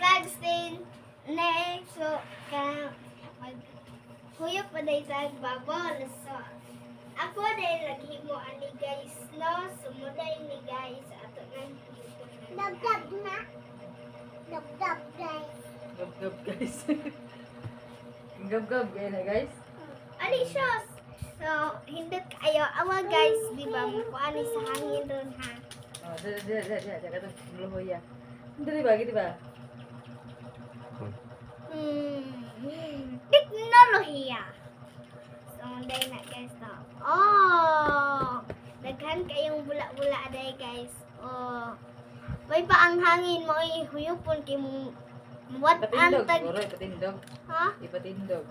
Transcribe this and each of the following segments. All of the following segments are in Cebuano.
tag stay next. So ka mag huyop pa day tag bubble. So ako day naghimo ani, guys, no. So mo day ni, guys, ato nang Dab-dab na. Dab-dab, guys. Gab-gab, guys. Gab-gab kayo na, guys. Ani siya. So hindot kayo awa, guys, di ba? Mo ani sa hangin ron, ha. Oh, dali, dali, dali, dali, dali, katong luhoya. Dali ba, giti ba? Teknolohiya. So day na, guys, no. Oh, daghan kayong bula-bula aday, guys. Oh. May pa ang hangin mo ay huyupon kay mo what ang Ipatindog, tag siguro, ipatindog. Ha? Ipatindog.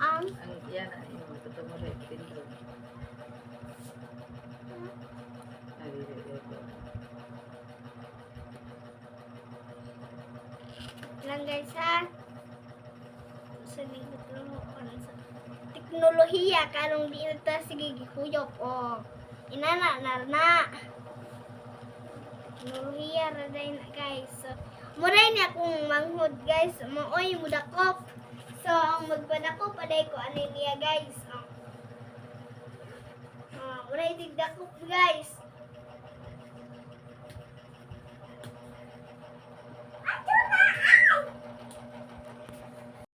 Ang Ang yan, ang imo, totoo mo siya, ipatindog. Ay, di, di, di, di. Lang, guys, ha. Sa teknolohiya karong di na ta sige gihuyop, oh. Inana na na. Teknolohiya ra day na, guys. So muray ni akong manghod, guys. Maoy mudakop. So ang magpadakop aday ko ani niya, guys. Oh. Oh, muray tigdakop, guys.